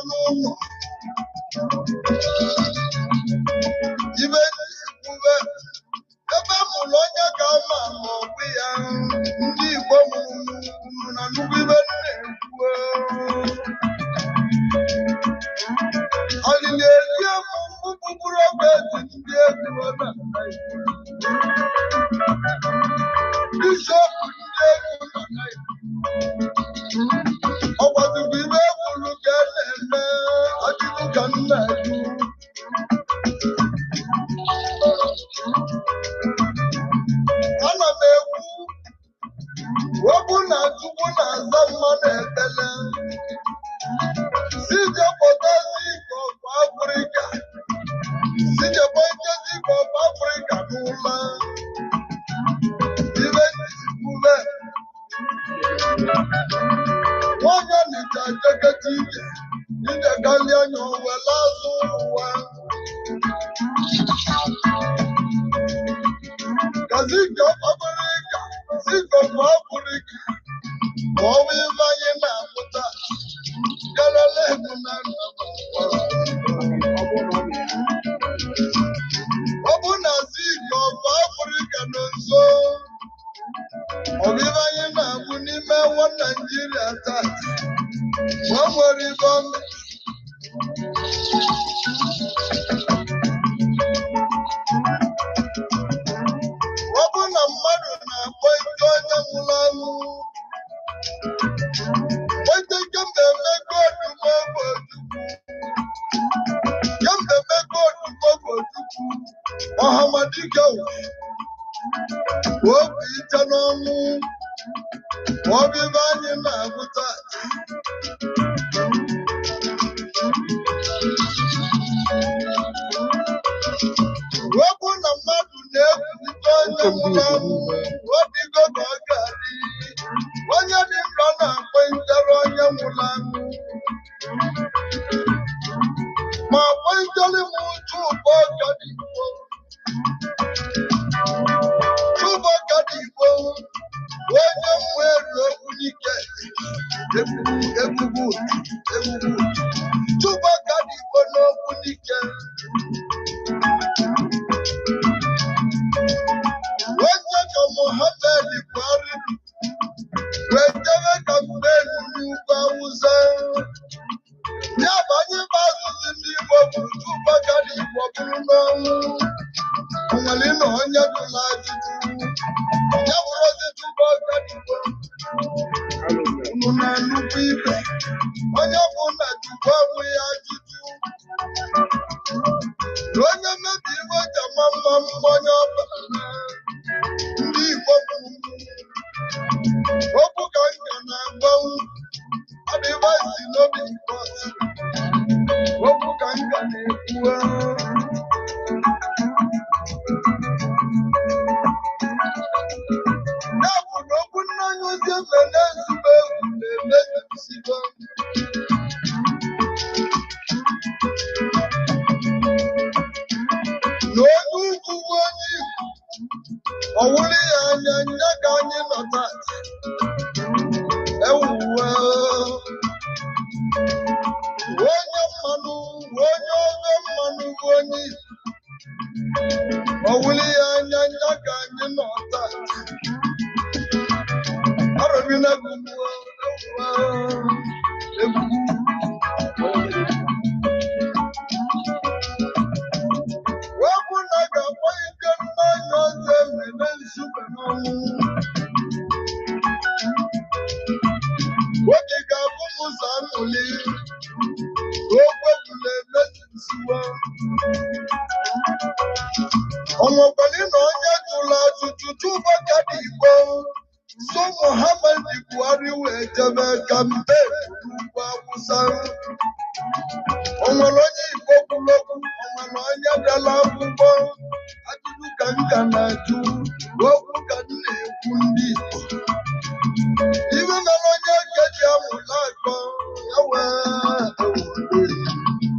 n'ụlọ. Ibe ekwube ebe mụrụ onye ka ma ma ọ bụ ya ndị Igbo mụrụ na nnukwu ibe na-ekwu. Alili elie m mkpụrụ ọgwụ ezi ndị egwu na bishọp ndị egwu nọ na ọ gwazikwa ibe ekwuru ka a na-eme ajụjụ ka m na-ajụ. Ana m ekwu okwu na Chukwu na-aza mmadụ ekpele si jepụta Zik of Africa, si jepụta Zik of Africa n'ụlọ ibe njikwube nwanyị Ọnịcha jeketa ije ije galie anya owele azụ ụwa ka Zik of Africa, Zik of Africa ma ọ bụ ife anyị na-amụta galala egwu na nna ọ bụ na Zik of Africa nọ nso ọ bụ ife anyị na-abụ n'ime nwa Naijiria taa ma o nwere ife o mere. Ọ bụ na mmadụ na-akpọ ike onye nwụrụ anwụ onye kemgbe emego odumegwu Ojukwu, kemgbe emego odumegwu Ojukwu Ọhamadike okwu ite n'ọnwụ ma ọ bụ ibe anyị na-abụ taa. Okwu na mmadụ na-ekwulite onye nwụrụ anwụ ọ dịgo ka ọ ga-adị onye dị ndụ na-akpọ ntere onye nwụrụ anwụ ma kwentere m Chuba Okadigbo, Chuba Okadigbo onye mmụọ okwu n'ike egbugbu egbugbu egbugbu Chuba Okadigbo n'okwu n'ike onye ka Muhammad Buhari wee jebe kampeenu n'ugwu Awụsa ya bụ anyị bụ asụsụ ndị Igbo bụrụ Chuba Okadigbo bụrụ n'ọnwụ o nwere ịnọ onye jụrụ ajụjụ ya bụrụ ozi Chuba Okadigbo unu na-anụkwu ibe onye bụ na jụkwa onwe ya ajụjụ na onye mebi iwe ji ama mma mmanya ọbara ndị Igbo bụ okwu ka nka na-agbanwu adịvaisi n'obi nkọt okwu ka nka na-ekwu. Ya bụ na okwu nna anyị ozi eme na-ezube egwu na-emebisigo na onye ugwu bụ onye Igbo ọ wụrụ ya anya nya ka anyị nọ tata ewuwe onye mmanụ onye ofe mmanụ bụ onye Igbo ọ wụrụ ya anya nya ka anyị nọ tata arọbina gbugbu egbugbu okwu na ga-akpọ ike mmanya ọzọ ememe nzube n'ọnwụ oge ga-abụ m ụzọ aṅụli okwu egbula emezusiwo ọnwekwara na onye jụrụ ajụjụ Chuba Okadigbo so Muhammad Buhari wee jebe kampen n'ugwu Awụsa o nwere onye Igbo kwuru okwu o nwere onye dara akwụkwọ ajụjụ ka m ka na-ajụ okwu ka m na-ekwu ndị Igbo.